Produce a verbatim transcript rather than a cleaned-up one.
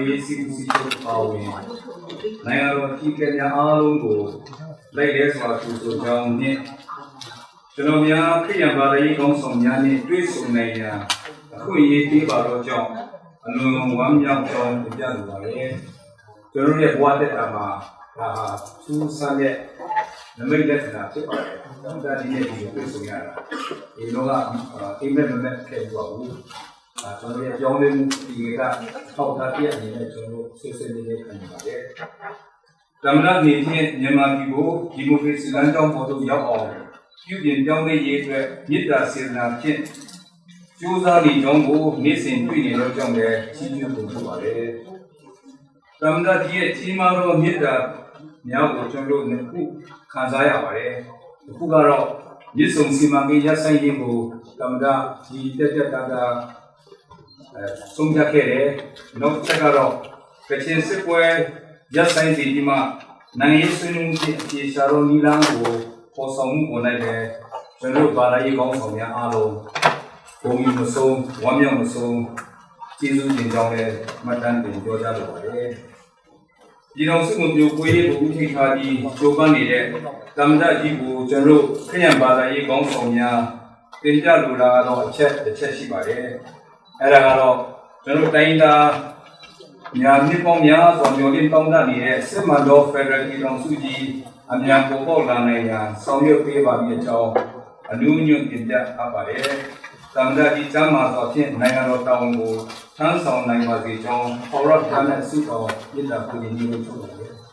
ရေးစည်းဝေးချုပ်အပါအဝင်နိုင်ငံတော်အကြီးအကဲများအားလုံးကိုလိုက်လျောစွာကြိုဆိုကြောင်းနှင့်ကျွန်တော်များခရစ်ယာန်ဘာသာရေးခေါင်းဆောင်များနှင့်တွေ့ဆုံနိုင်ရန်အခွင့်အရေးပေးပါသောကြောင့်အလွန်ဝမ်းမြောက်ကြောင်းတင်ပြလိုပါတယ်။ကျွန်တော်ရဲ့ဘဝတက်တာမှာဒါဟာသူးဆန်းတဲ့နမိတ်လက္ခဏာဖြစ်ပါတယ်။ဒါဒီနေ့ဒီလိုတွေ့ဆုံရတာဒီတော့ကအိမ်မက်မက်ခဲ့ဘူးပါဘူး။ကျွန်တော်ရဲ့ပြောင်းလဲမှုဒီကထောက်ထားပြအနေနဲ့ကျွန်တော်ဆွေးဆွေးနွေးနွေးခံနေပါတယ်။သမ္မတအနေဖြင့်မြန်မာပြည်ကိုဒီမိုကရေစီလမ်းကြောင်းပေါ်သို့ရောက်အောင်ပြုပြင်ပြောင်းလဲရေးအတွက်မေတ္တာစေတနာဖြင့်ကြိုးစားနေကြောင်းကိုနေ့စဉ်တွေ့နေတော့ကြောင့်လည်းချီးကျူးတင်ရှိပါတယ်။သမ္မတကြီးရဲ့ကြီးမားသောမေတ္တာများကိုကျွန်တော်တို့နှစ်ခုခံစားရပါတယ်။တစ်ခုကတော့မြစ်ဆုံစီမံကိန်းရပ်ဆိုင်းရေးကိုသမ္မတကြီးတက်တက်တာတာဆုံးဖြတ်ခဲ့တယ်။နောက်တစ်ချက်ကတော့ကချင်စစ်ပွဲရပ်ဆိုင်းစေပြီးမှနိုင်ငံရေးဆွေးနွေးမှုဖြင့်အဖြေရှာသောနည်းလမ်းကိုဖော်ဆောင်မှုပေါ်၌လည်းကျွန်တော်တို့ဘာသာရေးခေါင်းဆောင်များအားလုံးဂုဏ်ယူမဆုံးဝမ်းမြောက်မဆုံးကျေးဇူးတင်ကြောင်းလည်းမှတ်တမ်းတင်ပြောကြားလိုပါတယ်။ပြည်ထောင်စုကိုပြိုကွဲရေးကိုဦးထိပ်ထားပြီးကြိုးပမ်းနေတဲ့သမ္မတကြီးကိုကျွန်တော်တို့ခရစ်ယာန်ဘာသာရေးခေါင်းဆောင်များတင်ပြလိုတာကတော့အချက်တစ်ချက်ရှိပါတယ်။အဲဒါကတော့ကျွန်တော်တိုင်းသားများနှစ်ပေါင်းများစွာမျှော်လင့်တောင်းတနေတဲ့စစ်မှန်သောဖက်ဒရယ်ပြည်ထောင်စုကြီးအမြန်ပေါ်ပေါက်လာနိုင်ရန်ဆောင်ရွက်ပေးပါမည်အကြောင်းအနူးအညွတ်တင်ပြအပ်ပါတယ်။သမ္မတကြီးကျမ်းမာစွာဖြင့်နိုင်ငံတော်တာဝန်ကိုထမ်းဆောင်နိုင်ပါစေကြောင်းဟောရဖျားနဲ့ဆုတောင်းမေတ္တာပို့နေလို့ချုပ်ပါတယ်။